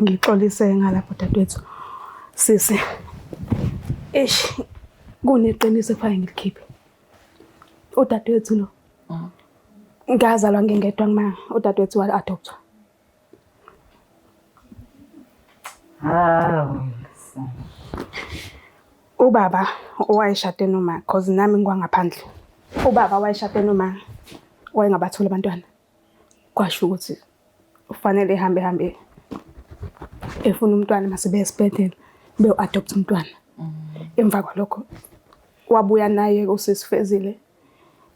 Ngixolise ngalapho dadewethu. Sisi. Eish kuneqiniso ekufanele ngilikhiphe. Udadewethu lo. Ngazalwa ngingedwa kuma udadewethu wa-adoptwa. Hawu. Ubaba owayeshade noma cause nami ngikwangaphandle. Ubaba wayeshade noma wayengabatholi abantwana. Kwasho ukuthi ufanele ehambe hambe efuna umntwana mase beya esibhedlela beyo-adopt umntwana. Emva kwalokho wabuya naye usisi Fezile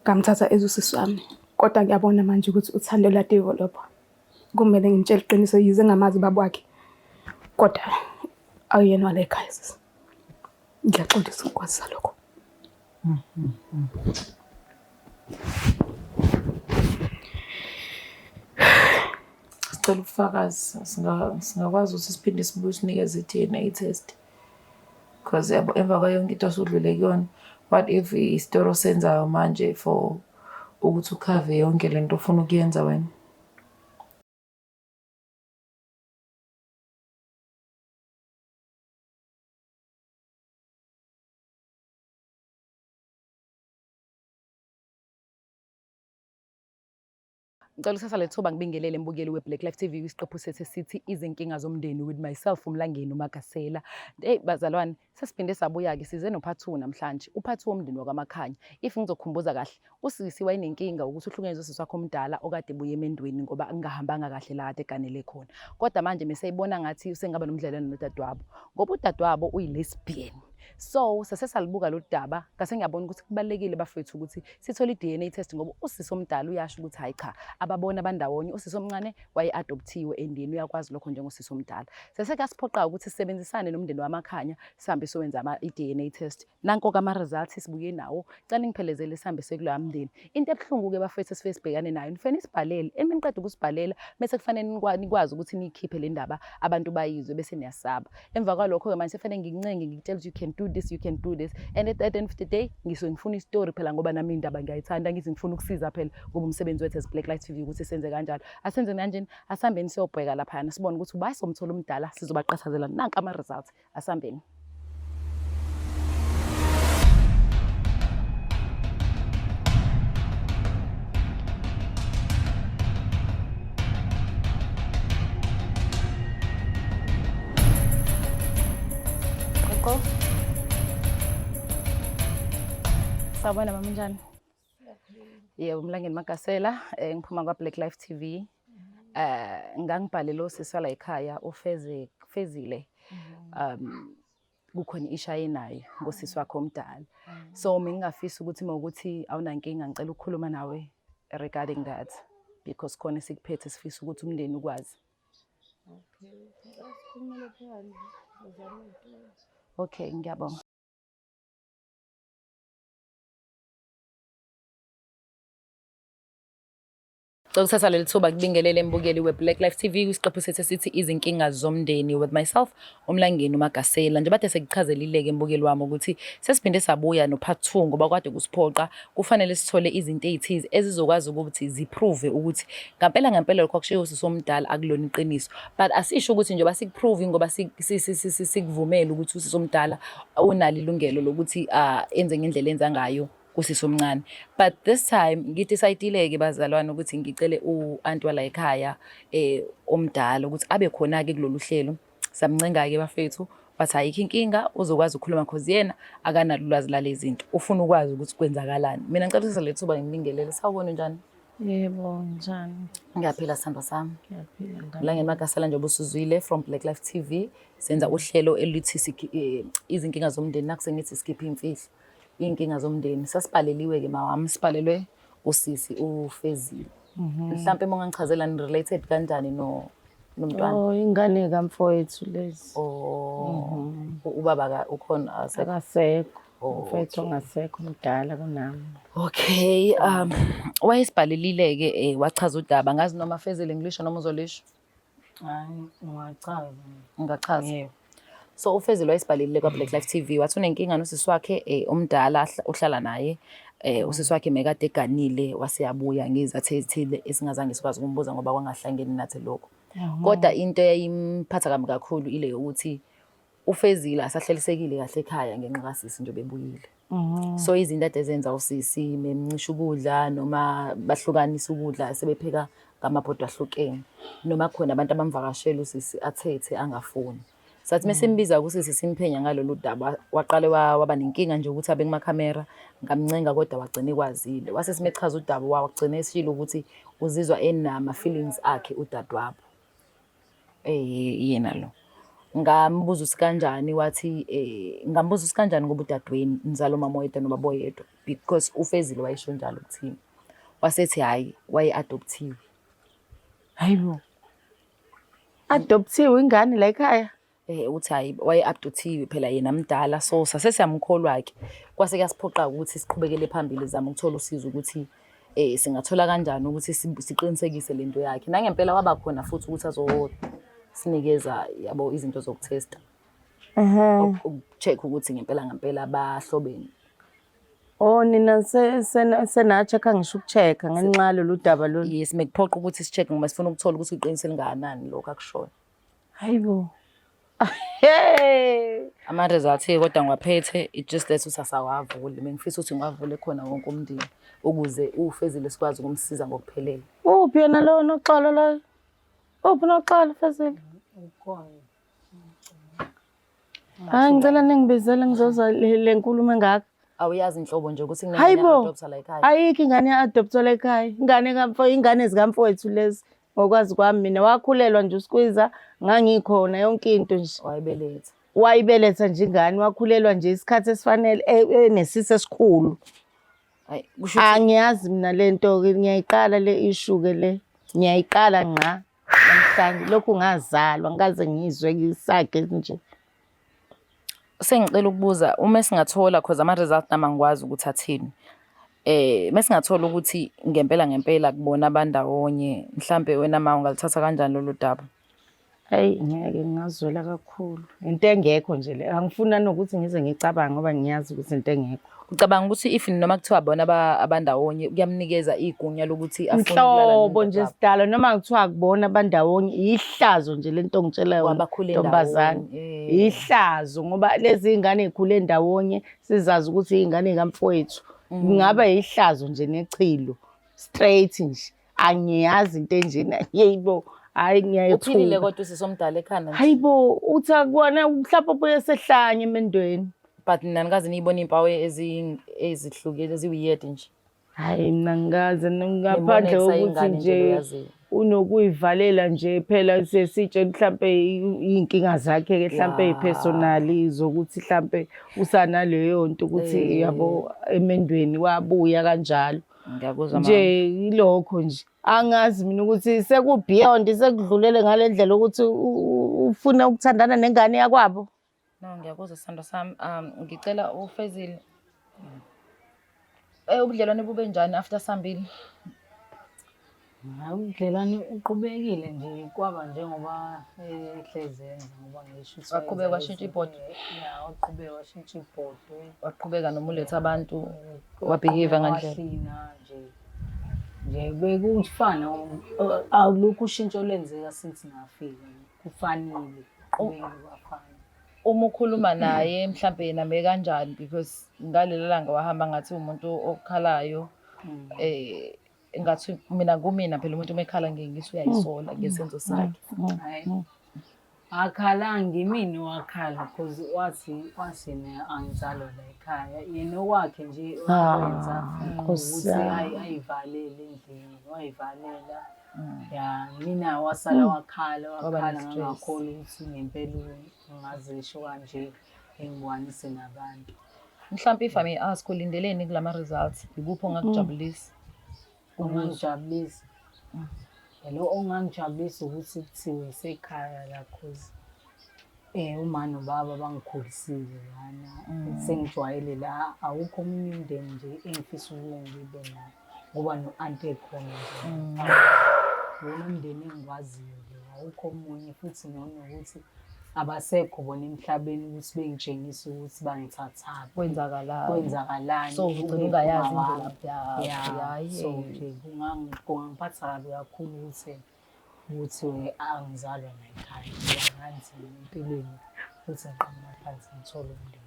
ngamthatha as usisi wami. Kodwa ngiyabona manje ukuthi uthando luya-develop-a. Kumele ngimtshele iqiniso yize ngingamazi ubaba wakhe kodwa akuyena wala ekhaya sisi. Ngiyaxolisa ukukwazisa lokho. Sicela ubufakazi singakwazi ukuthi siphinde sibuye sinikeze i-D_N_A test. Cause yabo emva kwayo yonke into osudlule kuyona, what if isitori osenzayo manje for ukuthi ukhave yonke lento ofuna ukuyenza wena? Ngicela ukuthatha le thuba ngibingelele mbukeli we-Black Life TV kwisiqephu sethu esithi izinkinga zomndeni with myself uMlangeni uMagasela. Hey bazalwane, sesiphinde sabuya-ke size no-part 2 namhlanje. U-part 2 womndeni wakwaMakhanya. If ngizokukhumbuza kahle, usisi wayenenkinga ukuthi uhlukunyezwe usisi wakhe omdala okade ebuye emendweni ngoba kungahambanga kahle la kade eganele khona. Kodwa manje meseyibona ngathi usengaba nomdlelwane nodadewabo. Ngoba udadewabo uyi-lesbian. So sase salibuka lolu daba ngase ngiyabona ukuthi kubalulekile bafethu ukuthi sithole i-DNA test ngoba usisi omdala uyasho ukuthi hayi cha ababona abandawonye usisi omncane waye-adopthiwe and yena uyakwazi lokho njengosisi omdala. Sese kuyasiphoqa ukuthi sisebenzisane nomndeni wamakhanya sihambe siyowenza i-DNA test. Nanko-ke ama-results sibuye nawo, cela ningiphelezele sihambe siye kuloya mndeni. Into ebuhlungu-ke bafethu esifike sibhekane nayo, nifike nisibhalele, uma niqeda ukusibhalela mese kufanele nikwazi ukuthi niyikhiphe le ndaba abantu bayizwe bese niyasaba. Emva kwalokho-ke manje sekufanele ngikuncenge ngikutshele ukuthi you can do this, you can do this. And at the end of the day ngisuke ngifuna isitori phela ngoba nami indaba ngiyayithanda, ngithi ngifuna ukusiza phela ngoba umsebenzi wethu as Black Light TV ukuthi senze kanjalo. Asenze kanjeni? Asihambeni siyobheka laphayana sibone ukuthi uba somthola umdala sizobaqhathazela nanka ama-results. Asihambeni. Qoqo. Sawubona mama unjani? Yebo, Mlangeni Magasela, ngiphuma kwa Black Life TV. Ngangibhalele usisi wala ekhaya uFeze Fezile. Kukhona isha ayenayo ngosisi wakhe omdala. So mina ngingafisa ukuthi uma ukuthi awunankinga ngicela ukukhuluma nawe regarding that because khona esikuphethe sifisa ukuthi umndeni ukwazi. Okay. Asikhulumele phandle. Uzame Okay, ngiyabonga. Cela ukuthatha leli thuba kubingelele mbukeli we-Black Life TV kwisiqephu sethu esithi izinkinga zomndeni with myself uMlangeni uMagasela. Njengoba kade sekuchazelile-ke mbukeli wami ukuthi sesiphinde sabuya no-part 2 ngoba kade kusiphoqa kufanele sithole izinto ey'thize ezizokwazi ukuthi zi-prove ukuthi ngampela ngempela lokho akushiwo usisi omdala akulona iqiniso. But asisho ukuthi njengoba siku-prove ngoba sikuvumele ukuthi usisi omdala unalo ilungelo lokuthi enze ngendlela enza ngayo kusisi omncane. But this time ngidecide-ile-ke bazalwane ukuthi ngicele u-anti wala ekhaya omdala ukuthi abe khona-ke kulolu hlelo. Samncenga-ke bafethu wathi ayikho inkinga uzokwazi ukukhuluma cause yena akanalo ulwazi lale zinto, ufuna ukwazi ukuthi kwenzakalani. Mina ngicela uthathe leli thuba ngibingelele. Sawubona, unjani? Yebo, njani? Ngiyaphila sithandwa sami. Ngiyaphila ngane. Mlangeni Magasela njengoba usuzwile from Black Life TV senza uhlelo elithi izinkinga zomndeni nakuse ngithi sikhiphe imfihlo. Iy'nkinga zomndeni sasibhaleliwe-ke mawami, sibhalelwe usisi uFezile. Mhlampe uma ungangichazela ni-related kanjani no nomntwana? Oh, ingane kamfowethu lezi. Oh, ubaba ukhona akasekho? Akasekho. Oh, Umfowethu ongasekho mdala kunami. Okay, wayesibhalelile-ke wachaza udaba. Ngazi noma Fezile ngilisho noma uzolisho? Hayi, ungachaza. Ungachaza. Yebo. So uFezile wayesibhalelile kwa-Black Life TV wathi unenkinga nosisi wakhe omdala uhlala naye usisi wakhe mekade eganile waseyabuya ngezizathu ezithile esingazange sikwazi ukumbuza ngoba kwangahlangene nathi lokho. Kodwa into eyayimphatha kabi kakhulu ile yokuthi uFezile asahlelisekile kahle ekhaya ngenxa kasisi nje bebuyile. So izinto ade zenza usisi memncisha ukudla noma bahlukanisa ukudla sebepheka ngamabhodwe ahlukene noma khona abantu abamvakashela usisi athethe angafuni. Sathi mesimbiza kusisi simphenya ngalolu daba waqale waba nenkinga nje ukuthi abe kumakhamera ngamncenga kodwa wagcina ekwazile. Wase simechaza udaba wagcina esishilo ukuthi uzizwa enama feelings akhe udadewabo. Yena lo. Ngambuza ukuthi kanjani wathi ngambuza ukuthi kanjani ngoba udadewenu nizala umama oyedwa nobaba oyedwa because uFezile wayesho njalo kuthina. Wasethi hhayi waye-adopthiwe. Hayibo. Adopthiwe ingane la ekhaya? Uthi hhayi waye-adopthiwe phela yena mdala so sase siyamkholwa-ke. Kwase kuyasiphoqa ukuthi siqhubekele phambili sizame ukuthola usizo ukuthi singathola kanjani ukuthi siqinisekise lento yakhe. Nangempela waba khona futhi ukuthi azosinikeza yabo izinto zokuthesta. Uku-check ukuthi ngempela ngempela bahlobene. Oh nina sena-check-a ngisho uku-check-a ngenxa yalolu daba lolu. Yes, mekuphoqa ukuthi si-check ngoba sifuna ukuthola ukuthi iqiniso elingakanani lokhu akushoyo. Hayibo. Hey. Ama-results-ke kodwa ngiwaphethe, it just that ukuthi asawavuli. Bengifisa ukuthi ngiwavule khona wonke umndeni ukuze uFezile sikwazi ukumsiza ngokuphelele. Uphi yena lowo Noxolo loyo? Uphi Noxolo Fezile? Ukhona. Hayi ngicela ningibizele ngizozwa le nkulumo engaka. Awuyazi inhlobo nje ukuthi Hayibo. kunengane la ekhaya. Ayikho ingane ya-adoptwa la ekhaya. Ingane kamfo, ingane zikamfowethu lezi. Ngokwazi kwami mina wakhulelwa nje uSkwiza ngangikhona yonke into nje. Wayibeletha. Wayibeletha nje ingane wakhulelwa nje isikhathi esifanele enesisu esikhulu. Hayi kusho ukuthi Angiyazi mina le nto ke ngiyayiqala le issue ke le. Ngiyayiqala ngqa namhlanje lokhu ngazalwa ngikaze ngizwe isage nje. Sengicela ukubuza uma singathola cause ama-result nami angikwazi ukuthi athini. Mesingathola ukuthi ngempela ngempela kubona abandawonye mhlampe wena ma ungalithatha kanjani lolu daba? Eyi ngeke ngingazwela kakhulu. Into engekho nje le. Angifuni nanokuthi ngize ngicabange ngoba ngiyazi ukuthi into engekho. Ucabanga ukuthi if noma kuthiwa bona abandawonye kuyamnikeza igunya lokuthi afune ukulala Nhlobo nje nodadewabo? sidalo noma kuthiwa akubona abandawonye ihlazo nje lento ongitshela yona Kwabakhule ntombazane. ndawonye, eh. Ihlazo ngoba lezi iy'ngane ey'khule ndawonye sizazi ukuthi iy'ngane y'kamfowethu. Kungaba ihlazo nje nechilo straight nje. Angiyazi into enjena. Yeyibo, hhayi Uphilile ngiyayethuka. kodwa usisi omdala ekhanda nje. Hayibo, uthi akuwona mhlawumbe ubuye sehlanye emendweni. But nina nikaze niyibone iy'mpawu ezihlukile eziwiyed nje. Hhayi mina ngikaze Nimbone ngaphandle kokuthi kusayingane nje nje loyaziyo. unokuyivalela nje phela sesitshe mhlampe iy'nkinga zakhe-ke hlampe ey'personal zokuthi hlampe usanaleyo nto ukuthi yabo emendweni wabuya kanjalo. Ngiyakuzwa mama. Nje yilokho nje. Angazi mina ukuthi seku-beyond sekudlulele ngale ndlela ukuthi ufuna ukuthandana nengane yakwabo. No, ngiyakuzwa sithandwa sami. Ngicela uFezile. Ubudlelwane bube njani after sambili? Hayi, ubudlelwane uqhubekile nje kwaba njengoba ehlezi enza ngoba ngisho ukuthi Waqhubeka washintsha ibhodwe? Ya, waqhubeka washintsha ibhodwe. Waqhubeka noma uletha abantu wabehave ngandlela. Wahlina nje. Nje bekufana awulukho ushintsho olwenzeka since ngafika. Kufanile, kuqhubeke kwafana. Uma ukhuluma naye mhlampe yena me kanjani because ngalelo langa wahamba ngathi umuntu okhalayo ngathi mina kumina phela umuntu uma ekhala ngeke ngithi uyayisola ngesenzo sakhe. Hhayi. Akhalanga imina owakhala cause wathi wathi yena angizalwa la ekhaya. Yena okwakhe nje wakwenza Nkosi ukuthi yami. ayivalele endlini, wayivalela. Ya, mina wasala wakhala Waba wakhala ne-stress. ngangakholwa ukuthi ngempela ungazisho kanje engibukanise nabantu. Mhlampe if I may ask ulindeleni kulama results? Ikuphi ongakujabulisa? Ongangijabulisa. Lo ongangijabulisa ukuthi kuthiwe isekhaya la cause uma nobaba bangikhulisile lana sengijwayele la awukho omunye umndeni nje engifisa ukuye ngibe nawo ngoba no-anti ekhona nje. Iwona umndeni engiwaziyo lo awukho omunye futhi nanokuthi abasekho bona emhlabeni ukuthi bengitshengise ukuthi bangithathaphi. Kwenzakalani? Kwenzakalani. So ugcina ubephi ungayazi umawami. imvelaphi yakho. Ya, Yayi. so nje kungangiphatha kabi kakhulu ukuthi Ukuthi angizalwa la ekhaya, nganzima empilweni ukuthi ngiqhamuka phansi ngithole umndeni.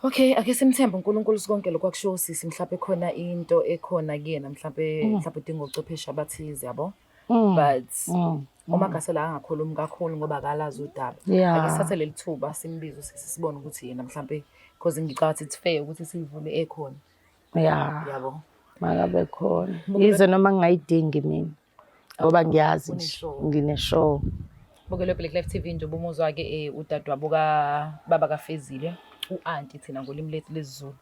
Okay, ake simthembe uNkulunkulu sikonke lokho akushiwo sisi, mhlawumbe khona into ekhona kuyena, mhlawumbe mhlawumbe udinga ochwepheshe abathize, yabo. But uMagasela angakhulumi kakhulu ngoba akalazi udaba. Ake sithathe leli thuba simbize usisi sibone ukuthi yena mhlawumbe, because ngicabanga ukuthi it's fair ukuthi siyivule ekhona. Yabo. Makabe khona. Yize noma ngingayidingi mina. Ngoba ngiyazi nje ngine-show. Bukelo Black Life TV nje ubumuzwa-ke udadewabo kababa kaFezile, u-anti thina ngolimi lethu lesiZulu.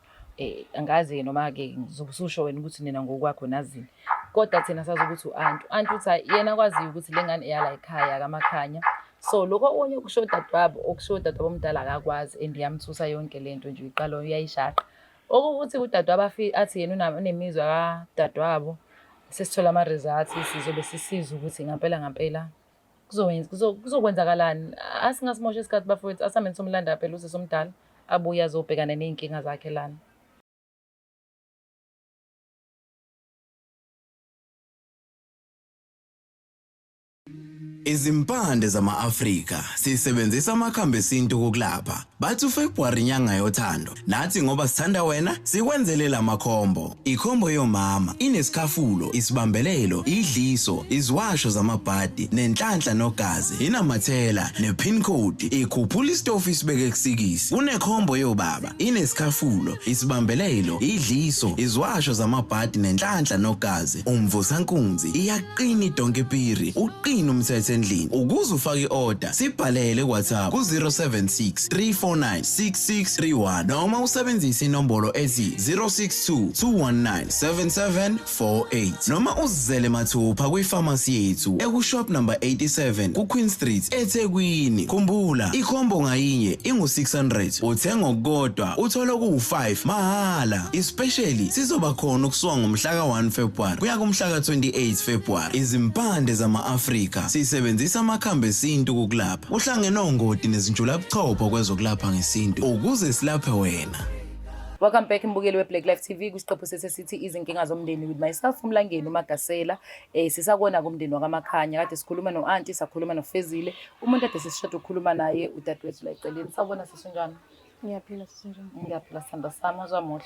Angazi-ke noma-ke uzobususho wena ukuthi nina ngokwakho nazini. Kodwa thina sazi ukuthi u-anti. U-anti uthi hhayi yena kwaziyo ukuthi le ngane eyala ekhaya kaMakhanya. So lokho okunye okusho udadewabo, okusho udadewabo omdala akakwazi and iyamthusa yonke le nto nje uyiqala uyayishaqa. Okuwukuthi udadewabo athi yena unemizwa kadadewabo, sesithola ama-results sizobe sisiza ukuthi ngampela ngampela kuzokwenzakalani. Asingasimosha isikhathi bafowethu, asihambeni somlanda phela usisi omdala abuye azobhekana ney'nkinga zakhe lana. Izimpande zama-Afrika sisebenzisa amakhambi esintu ukulapha. Bathi uFebruary inyanga yothando. Nathi ngoba sithanda wena sikwenzele lamakhombo. Ikhombo yomama inesikhafulo, isibambelelo, idliso, iziwasho zamabhadi, nenhlanhla nogazi, inamathela, ne-pin code, ikhuphula isitofu isibeke kusikisi. Kunekhombo yobaba inesikhafulo, isibambelelo, idliso, iziwasho zamabhadi nenhlanhla nogazi. Umvusankunzi iyaqina idonki piri, uqina umthetho endlini. Ukuze ufake i-order, sibhalele ku-WhatsApp ku-076 349 6631 noma usebenzise inombolo ethi 062 219 7748 noma uzizele mathupha kwifamasi yethu ekushop number 87 ku-Queen Street eThekwini. Khumbula, ikhombo ngayinye ingu-600, uthenga okukodwa uthola okuwu-5 mahhala. Especially sizoba khona ukusuka ngomhla ka-1 February kuya kumhla ka-28 February. Izimpande zama-Afrika sisebenzisa amakhambi esintu kukulapha. Uhlangene ongoti nezinjulabuchopho kwezokulapha ngesintu ukuze silaphe wena. Welcome back mbukeli we-Black Life TV kwisiqephu sethu esithi izinkinga zomndeni with myself uMlangeni uMagasela. Sisakona kumndeni wakaMakhanya, kade sikhuluma no-anti, sakhuluma noFezile. Umuntu ade sesishada ukukhuluma naye udadewethu la eceleni. Sawubona sisi, unjani? Ngiyaphila sisi, unjani? Ngiyaphila sithandwa sami, uzwa muhle.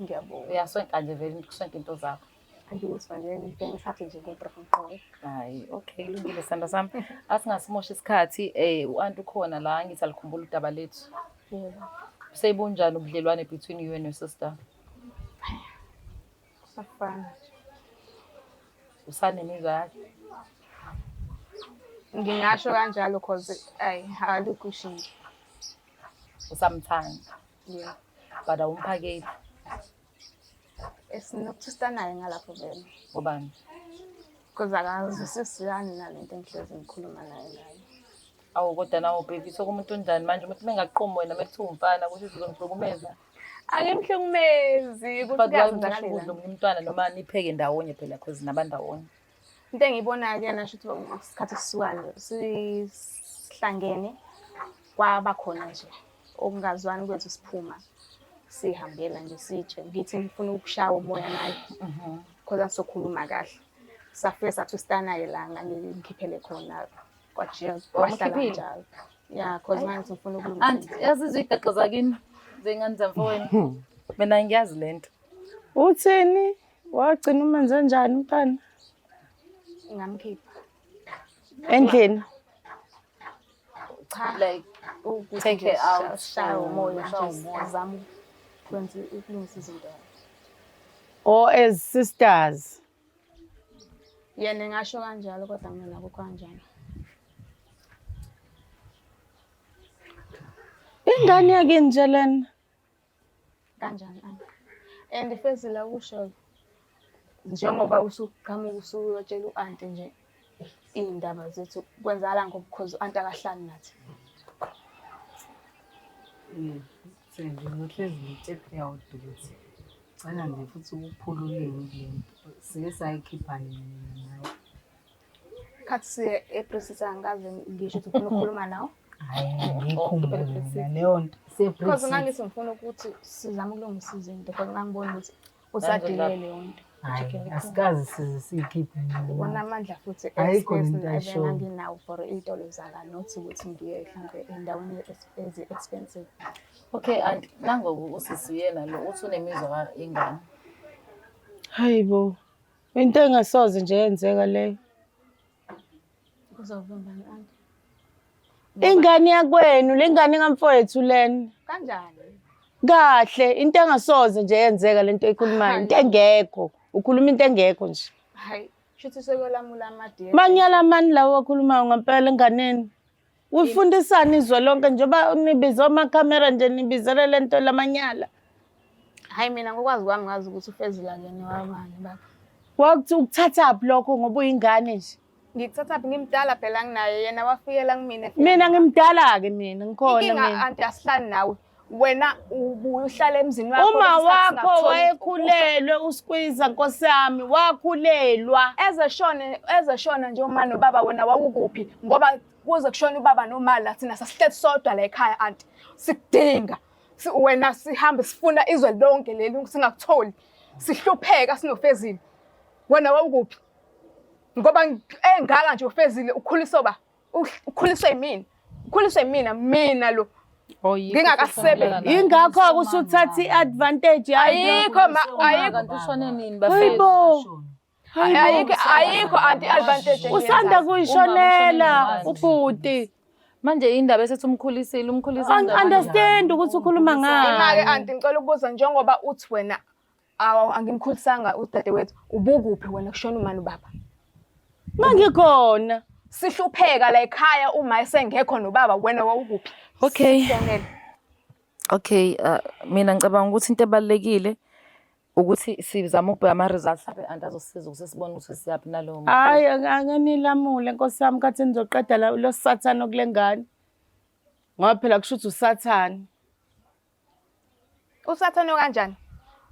Ngiyabonga. Uyaswenka nje vele kuswenka into zakho. Angizwa nje ngifike ngisathi nje ngiqoqe. Hayi, okay, kulungile sithandwa sami. Asingasimosha isikhathi, u-anti ukhona la, ngithi alikhumbula udaba lethu. Yebo. Sebunjani ubudlelwane between you and your sister? Kusafana nje. Usanemizwa yakhe? Ngingasho kanjalo cause ayi alukho ushintsho. Usamthanda? Yeah. But awumphakeli? Esinokuthista naye ngalapho vele. Ubani? Cause akazwisisani nalento engihlezi ngikhuluma naye ngayo. Awu kodwa nawe ubhekisa kumuntu onjani manje, umuntu mengaqomi wena mekuthiwa umfana kusho ukuthi uzomhlukumeza. Angimhlukumezi ukuthi But why kuyazenzakalela. umosha ukudla omunye umntwana noma nipheke ndawonye phela cause nabandawonye. Into engiyibonayo kuyena sho ukuthi isikhathi sisuka nje sihlangene kwaba khona nje okungazwani kwethu siphuma sihambela nje sitshe ngithi ngifuna ukushaya umoya naye cause asokhuluma kahle. Safike sathi usitanaye la ngangikhiphele khona kwajika kwahlala Wamkhiphile? kanjalo. Yeah, cause manje ngifuna ukulungisa. Anti yazizwa igaxa zakini zengane zamfowenu. Mina ngiyazi lento. Uthini? Wagcina umenze njani umntwana? Ngamkhipha. Endlini. Cha, Like ukuthi take nje her out, shaya umoya shaya nje umoya. azame ukwenza ukulungisa izinto. Or as sisters. Yena ngasho kanjalo kodwa mina akukho kanjalo. Ingane yakini nje lena. Kanjani anti? And Fezile ukusho njengoba usuqhamuka usuyotshela u-anti nje iy'ndaba zethu kwenzakala ngoba because u-anti akahlali nathi. Nje ngihlezi ngitshela uyawuda ukuthi cela nje futhi ukuphululile kule nto. Sike sayikhipha nini nawe. Khathi siye ePresita angikaze ngisho ukuthi ngifuna ukukhuluma nawe. Hhayi ngiyikhumbule mina leyo nto. Because ngangithi ngifuna ukuthi sizame ukulungisa izinto because ngangibona ukuthi usadile leyo nto. Hhayi, asikaze size siyikhiphe Ubona mina. amandla futhi Ayikho lento ayishoyo. enganginawo for iy'tolo zakanothi ukuthi ngiye mhlampe ey'ndaweni ezi-expensive. Okay, anti nangoku usisi uyena lo uthi unemizwa yengane. Hayi bo. Into engasoze nje yenzeka leyo. Uzovimba anti. Ingane yakwenu, le ngane kamfowethu lena. Kanjani? Kahle, into engasoze nje yenzeka lento oyikhulumayo, into engekho. Ukhuluma into engekho nje. Hayi, shuthi sekuyolamula ama-DNA. Manyala mani lawo akhulumayo ngempela enganeni. Ufundisani izwe lonke njengoba nibiza amakhamera nje nibizela le nto lamanyala. Hayi mina ngokwazi kwami ngazi ukuthi uFezile akuyena wabani baba. Wakuthi ukuthathaphi lokho ngoba uyingane nje. Ngikuthathaphi ngimdala phela nginaye yena wafikela kumina. Mina ngimdala-ke mina ngikhona Inkinga mina. anti asihlali nawe. Wena ubuye uhlale emzini wakho. Uma bese wakho singakutholi. wayekhulelwe uskwiza nkosi yami wakhulelwa. Ezeshone ezeshona nje uma nobaba wena wawukuphi ngoba kuze kushone ubaba noma la thina sasihleli sodwa la ekhaya anti. Sikudinga. Wena sihambe sifuna izwe lonke leli singakutholi. Sihlupheka sinofezile. Wena wawukuphi? Ngoba engaka nje ufezile ukhuliswa ba ukhuliswe yimina. Ukhuliswe yimina mina lo. Oh, yikho Ngingakasebenzi. Yingakho-ke usuthatha i-advantage yayo. Ayikho ma ayikho Kanti ushone nini Hayi bafethu? bo. ayikho ayikho anti advantage. Usanda kuyishonela Uma ubhuti. Manje indaba esethi umkhulisile, umkhulise Angi-understand ukuthi ukhuluma Ima-ke ngani. anti ngicela ukubuza njengoba uthi wena awu angimkhulisanga udadewethu ubukuphi wena kushona umani ubaba. Mangikhona. Sihlupheka la ekhaya uma esengekho nobaba wena wawukuphi? Okay. Sifonele. Okay, mina ngicabanga ukuthi into ebalulekile ukuthi sizame ukubheka ama-results mhlawumbe anti azosisiza ukuthi sibone ukuthi siyaphi nalowo mkhuba. Hhayi anganilamule nkosi yami khathi nizoqeda lo sathane okule ngane. Ngoba phela kusho ukuthi usathane. Usathane kanjani?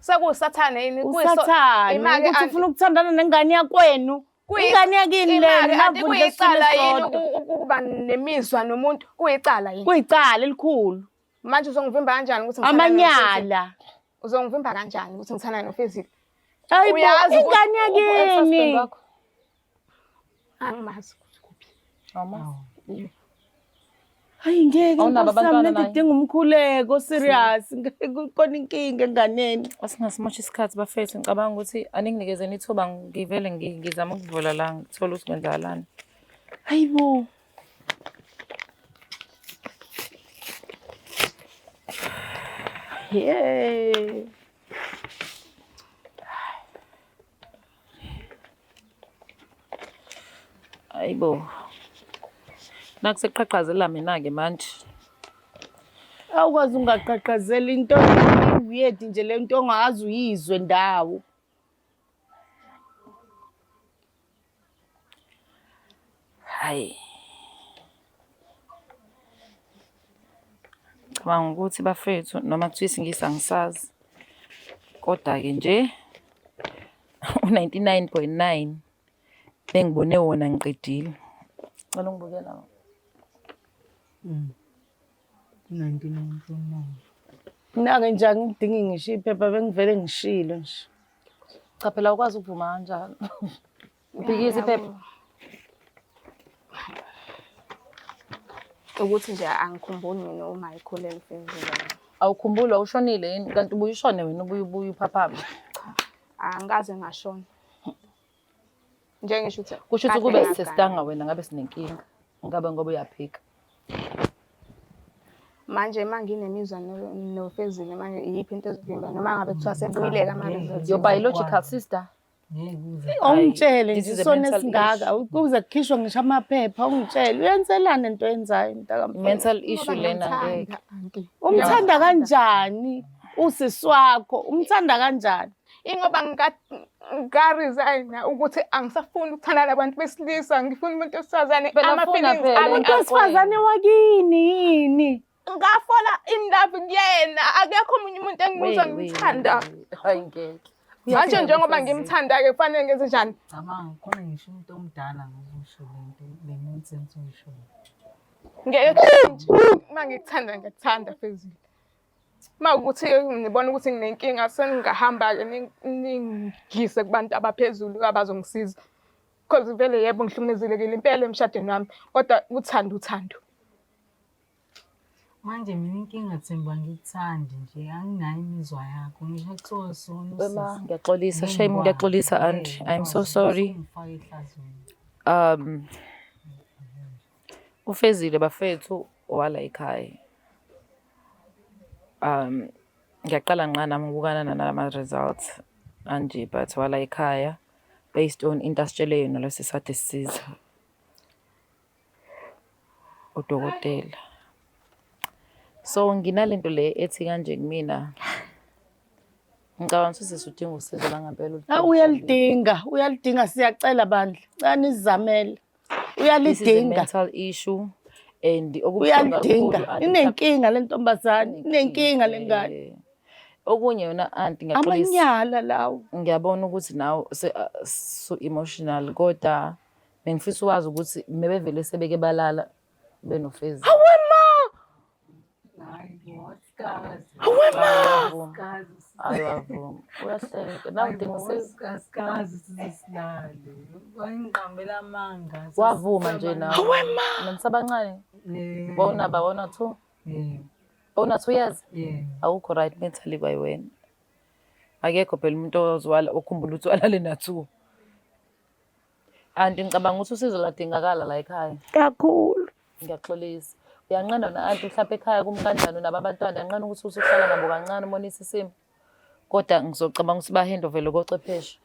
Sekuwusathane yini? Usathane Ima-ke ukuthi anti- ufuna ukuthandana nengane yakwenu. Ingane yakini Ima-ke lena anti navundla kuyicala esiswini yini sodwa. ukuba nemizwa nomuntu? Kuyicala yini? Kuyicala elikhulu. Manje uzongivimba kanjani ukuthi ngithandane noFezile? Amanyala. Uzongivimba kanjani ukuthi ngithandane noFezile? Hayi bo, Uyazi ukuthi ingane yakini. Angimazi ukuthi kuphi. Awumazi. Hayi ngeke Awunabo nkosi yami abantwana lento naye? idinga umkhuleko serious. Ngeke kukhona inkinga enganeni. Asingasimosha isikhathi bafethu, ngicabanga ukuthi aninginikezeni ithuba ngivele ngizame ukuvula la ngithole ukuthi kwenzakalani. Hayi bo. Yeah. Hayibo. Nakuseqhaqhazela mina-ke manje. Awukwazi ungaqhaqhazela into weird nje le nto ongazi uyizwe ndawo. Hayi. Ngicabanga ukuthi bafethu noma kuthiwa isiNgisi angisazi. Kodwa-ke nje u-99.9 bengibone wona ngiqedile. Cela ungibukela. 99.9. Mina-ke nje angidingi ngisho iphepha bengivele ngishilo nje. Cha phela awukwazi ukuvuma kanjalo. Uphikisa iphepha. Ukuthi nje angikhumbuli mina uma ekhulelwe uFezile. Awukhumbuli awushonile yini? Kanti ubuye ushone wena ubuye ubuye uphaphame. Angikaze ngashona. Njengisho ukuthi Kusho ukuthi kade kube ngagana. sisestanga wena ngabe sinenkinga. Ngabe ngoba uyaphika. Manje uma nginemizwa noFezile manje iyiphi into ezovimba noma ngabe kuthiwa sebuyile-ke ama-results. Your biological sister. Ngeke uze. Awungitshele This nje is a isona mental esingaka kuze kukhishwe ngisho amaphepha ungitshele uyenzelani into oyenzayo mntakamfowethu. Mental issue lena ngeke. Ngiyamthanda, aunty. Umthanda kanjani usisi wakho? Umthanda kanjani? Ingoba nga-resign-a ukuthi angisafuni ukuthandana nabantu besilisa, ngifuna umuntu wesifazane. Phela funa Ama-feelings phela. ami Umuntu wesifazane wakini yini? Ngafola in love kuyena, akekho omunye umuntu engimuzwa ngimthanda. Hayi ngeke. Manje njengoba ngimthanda-ke kufanele ngenze njani? Cabanga khona ngisho umuntu omdala ngokusho lento le nonsense oyishoyo. Ngeke kushintshe. Uma ngikuthanda ngiyakuthanda Fezile. Uma kuwukuthi-ke ngibona ukuthi nginenkinga seningahamba-ke ningiyise kubantu abaphezulu abazongisiza. Cause vele yebo ngihlukumezekile impela emshadweni wami, kodwa uthando uthando. Manje mina inkinga Themba angikuthandi nje, anginayo imizwa yakho. Ngisho kuthiwa sona Wema, usisi. ngiyaxolisa Ngeke shame, ngikwazi, ngiyaxolisa ngeke aunty. I'm so ngikwazi, sorry. usungifaka ehlazweni. Ufezile bafethu wala ekhaya. Ngiyaqala ngqa nami ukubukana nalama results anje but wala ekhaya based on into asitshele yona lo sisade sisiza udokotela. So nginalento le ethi kanje kumina ngicabanga ukuthi sisi udinga usizo langempela. Ah, uyalidinga, uyalidinga siyacela bandla. Cela nizamele. This is a Uyalidinga. mental issue and okubuhlungu Uyalidinga. kakhulu, aunty, Inenkinga le ntombazane, inenkinga le ngane. Okunye yona aunty ngiyaxolisa. Amanyala lawo. Ngiyabona ukuthi nawe so emotional kodwa bengifisa ukwazi ukuthi mebevele sebeke balala benofezi. Hawe ma! Hawe ma! Ayavuma. Uyahleka. Nawe udinga usizo. Asikazi size silale. Wangiqambela amanga. Wavuma nje nawe. Hawe ma! Nanisabancane. Yeah. Wawunaba wawuna 2. Yeah. Wawuna 2 years. Yeah. Awukho right mentally kwawena. Akekho phela umuntu ozwala okhumbula ukuthi walale na 2. Anti ngicabanga ukuthi usizo ladingakala la ekhaya. Kakhulu. Ngiyaxolisa. Uyanqena na anti mhlawumbe ekhaya kumi kanjani unabo abantwana uyanqena ukuthi usuhlala nabo kancane umonise isimo. Kodwa ngizocabanga ukuthi bahandovele kochwepheshe.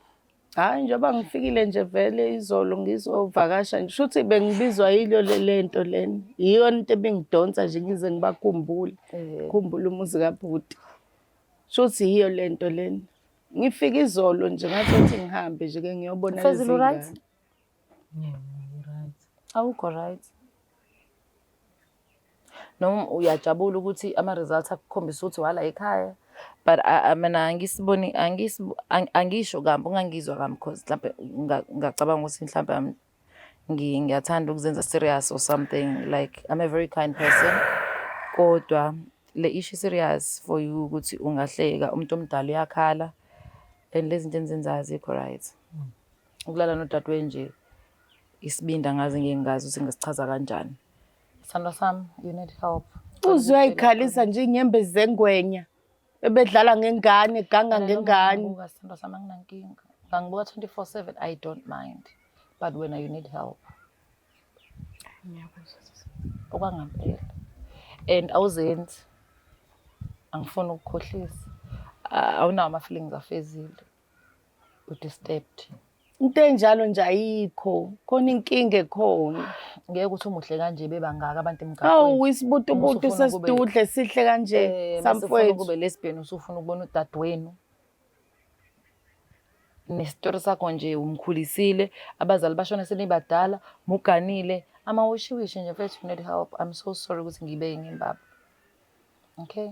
Hhayi njengoba ngifikile nje vele izolo ngizovakasha nje shuthi bengibizwa yilo le nto lena. Iyona into ebingidonsa nje ngize ngibakhumbule. Khumbule umuzi kabhuti. Shuthi yiyo le nto lena. Ngifike izolo nje ngathi ukuthi ngihambe nje ke ngiyobona lezi Fezile u-right? ngane. Yeah, right. Awukho right. Noma uyajabula ukuthi ama-results akukhombisa ukuthi wala ekhaya but mina angisiboni angisho kambi ungangizwa kambi cause mhlampe ngacabanga ukuthi mhlampe ngiyathanda ukuzenza serious or something like I'm a very kind person kodwa le issue serious for you ukuthi ungahleka umuntu omdala uyakhala and lezi zinto enizenzayo azikho right. Ukulala nodadewenu nje isibindi angazi ngeke ngazi ukuthi ngisichaza kanjani. Sithandwa sami, you need help. Uze uyayikhalisa nje inyembezi zengwenya. Ebedlala ngengane, eganga Mina noma ngengane. ungangibuka sithandwa sami anginankinga. Ungangibuka 24/7 I don't mind. But wena you need help. Ngiyakuzwa sisi. Okwangampela. And awuzenzi. Angifuni ukukhohlisa. Awunawo ama-feelings afezile. U-disturbed. Into enjalo nje ayikho. Khona inkinga ekhona. Ngeke uthi umuhle kanje bebangaka abantu emgaqweni. Awu isibutubutu Uma usufuna ukube- sesidudle sihle kanje Mase ufuna samfowethu. ukube lesbian usufuna ukubona udadewenu. Nesitori sakho nje umkhulisile, abazali bashona senibadala, muganile, amawishiwishi nje mfethu you need help. I'm so sorry ukuthi ngibeke ngembaba. Okay?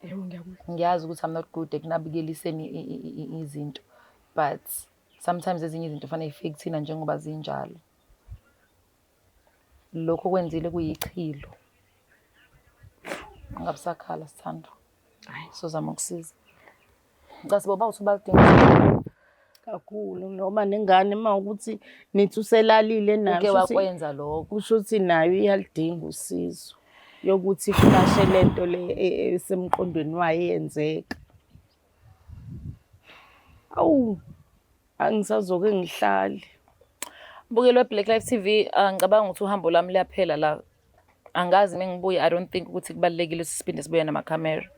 Yebo ngiyakuzwa. Ngiyazi ukuthi I'm not good ekunabukeliseni izinto but sometimes ezinye izinto fanele ifike kuthina njengoba zinjalo. Lokho okwenzile kuyichilo. Ungabe usakhala sithandwa. Sozama ukusiza. Ngicela sibo uthi balidinga Kakhulu noma nengane uma ukuthi nithi uselalile nayo uke kusho ukuthi- wakwenza lokho. kusho ukuthi nayo iyalidinga usizo yokuthi iflashe lento le esemqondweni wayo yenzeka. Awu angisazoke ngihlale. Mbukeli we-Black Life TV, ngicabanga ukuthi uhambo lwami luyaphela la. Angazi uma ngibuya, I don't think ukuthi kubalulekile ukuthi siphinde sibuye namakhamera.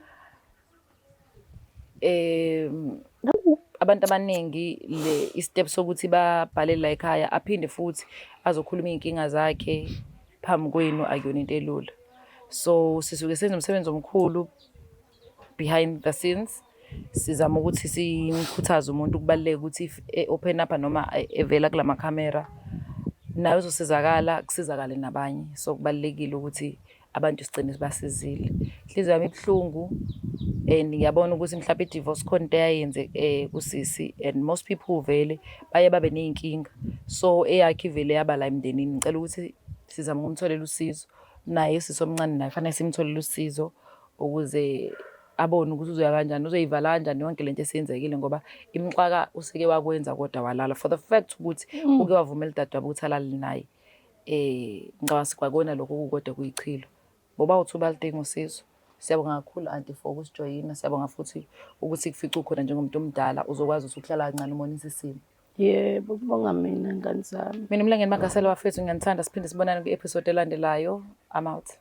Abantu abaningi le i-step sokuthi babhale la ekhaya aphinde futhi azokhuluma iy'nkinga zakhe phambi kwenu akuyona into elula. So sisuke senza umsebenzi omkhulu behind the scenes. Sizama ukuthi simkhuthaze umuntu kubaluleke ukuthi if e-open up noma evela kulama khamera naye uzosizakala kusizakale nabanye. So kubalulekile ukuthi abantu sigcine sibasizile. Inhliziyo yami ibuhlungu and ngiyabona ukuthi mhlawumbe i-divorce khona into eyayenze kusisi and most people vele baye babe ney'nkinga. So eyakhe ivele yaba la emndenini. Ngicela ukuthi sizame ukumtholela usizo. Naye usisi omncane naye fanele simtholele usizo ukuze Abone ukuthi uzoya kanjani, uzoyivala kanjani yonke lento esiyenzekile ngoba imxaka useke wakwenza kodwa walala. For the fact ukuthi uke wavumela udadewabo ukuthi alale naye. Ngicabanga sikwakona lokho kukodwa kuyichilo. Ngoba uthi balidinga usizo. Siyabonga kakhulu anti for ukusijoyina, siyabonga futhi ukuthi kufice ukhona njengomuntu omdala uzokwazi ukuthi ukuhlala kancane umonise isimo. Yebo, kubonga mina ngane zami. Mina uMlangeni Magasela bafethu ngiyanithanda siphinde sibonane kwi-episode elandelayo. I'm out.